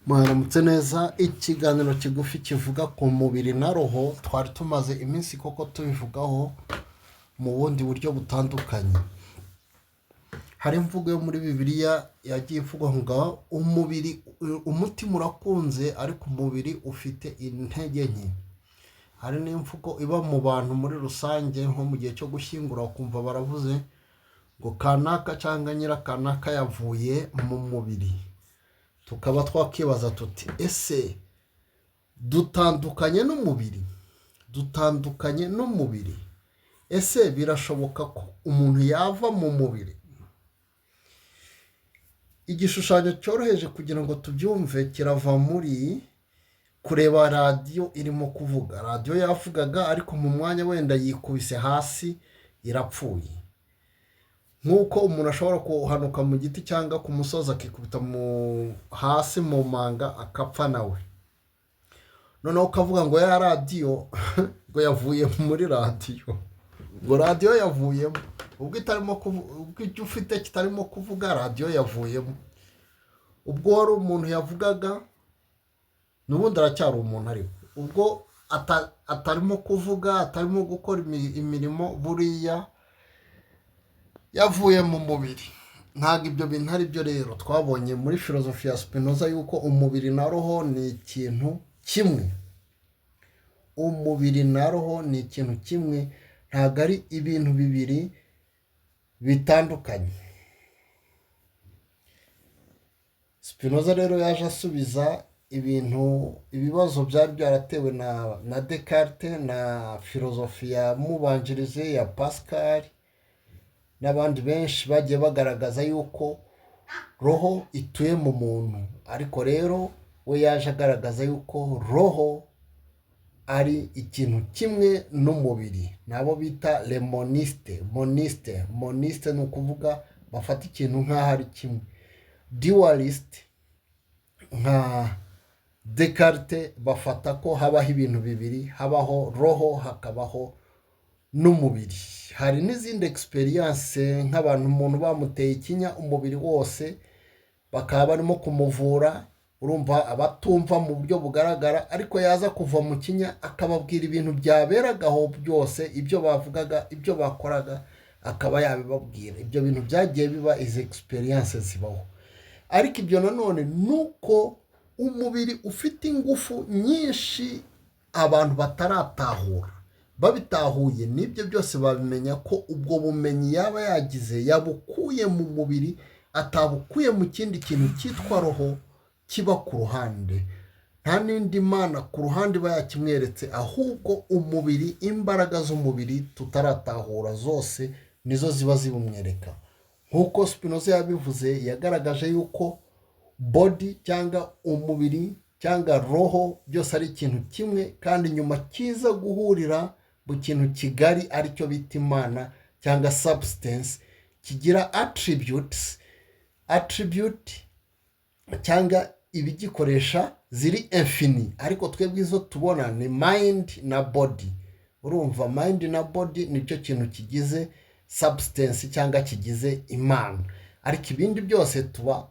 Mwaramutse neza. Ikiganiro kigufi kivuga ku mubiri na roho, twari tumaze iminsi koko tubivugaho mu bundi buryo butandukanye. Hari imvugo yo muri Bibiliya yagiye ivugwa ngo umubiri, umutima urakunze ariko umubiri ufite intege nke. Hari n'imvugo iba mu bantu muri rusange, nko mu gihe cyo gushyingura, ukumva baravuze ngo kanaka cyangwa nyirakanaka yavuye mu mubiri. Tukaba twakibaza tuti: "Ese dutandukanye n'umubiri? Dutandukanye n'umubiri? Ese birashoboka ko umuntu yava mu mubiri?" Igishushanyo cyoroheje kugira ngo tubyumve kirava muri kureba radiyo irimo kuvuga. Radiyo yavugaga, ariko mu mwanya wenda yikubise hasi irapfuye. Nk'uko umuntu ashobora kuhanuka mu giti cyangwa ku musozi, akikubita mu hasi mu manga, akapfa nawe. Noneho ukavuga ngo ya radiyo ngo yavuye muri radiyo, ngo radiyo yavuyemo. Ubwo itarimo, ubwo icyo ufite kitarimo kuvuga, radiyo yavuyemo. Ubwo wari umuntu yavugaga, n'ubundi aracyari umuntu, ariko ubwo atarimo kuvuga, atarimo gukora imirimo, buriya yavuye mu mubiri. Ntabwo ibyo bintu ari byo. Rero twabonye muri filozofi ya Spinoza yuko umubiri na roho ni ikintu kimwe. Umubiri na roho ni ikintu kimwe, ntabwo ari ibintu bibiri bitandukanye. Spinoza rero yaje asubiza ibintu, ibibazo byari byaratewe na Descartes na filozofi yamubanjirije ya Pascal n'abandi benshi bagiye bagaragaza yuko roho ituye mu muntu. Ariko rero we yaje agaragaza yuko roho ari ikintu kimwe n'umubiri, nabo bita les monistes. Moniste, moniste ni ukuvuga bafata ikintu nk'aho ari kimwe. Dualiste nka Descartes bafata ko habaho ibintu bibiri: habaho roho, hakabaho n'umubiri. Hari n'izindi expérience, nk'abantu umuntu bamuteye ikinya umubiri wose, bakaba barimo kumuvura. Urumva abatumva mu buryo bugaragara, ariko yaza kuva mu kinya akababwira ibintu byaberagaho byose, ibyo bavugaga, ibyo bakoraga, akaba yabibabwira. Ibyo bintu byagiye biba, izi expérience zibaho. Ariko ibyo nanone ni uko umubiri ufite ingufu nyinshi abantu bataratahura. Babitahuye n'ibyo byose babimenya, ko ubwo bumenyi yaba yagize yabukuye mu mubiri, atabukuye mu kindi kintu cyitwa roho kiba ku ruhande. Nta n'indi mana ku ruhande iba yakimweretse, ahubwo umubiri, imbaraga z'umubiri tutaratahura zose nizo ziba zibumwereka. Nk'uko Spinoza yabivuze, yagaragaje yuko body cyangwa umubiri cyangwa roho byose ari ikintu kimwe, kandi nyuma kiza guhurira mu kintu kigari aricyo bita Imana cyangwa substance, kigira attributes, attribute cyangwa ibigikoresha ziri infini. Ariko twebwe izo tubona ni mind na body. Urumva mind na body nicyo kintu kigize substance cyangwa kigize Imana, ariko ibindi byose tuba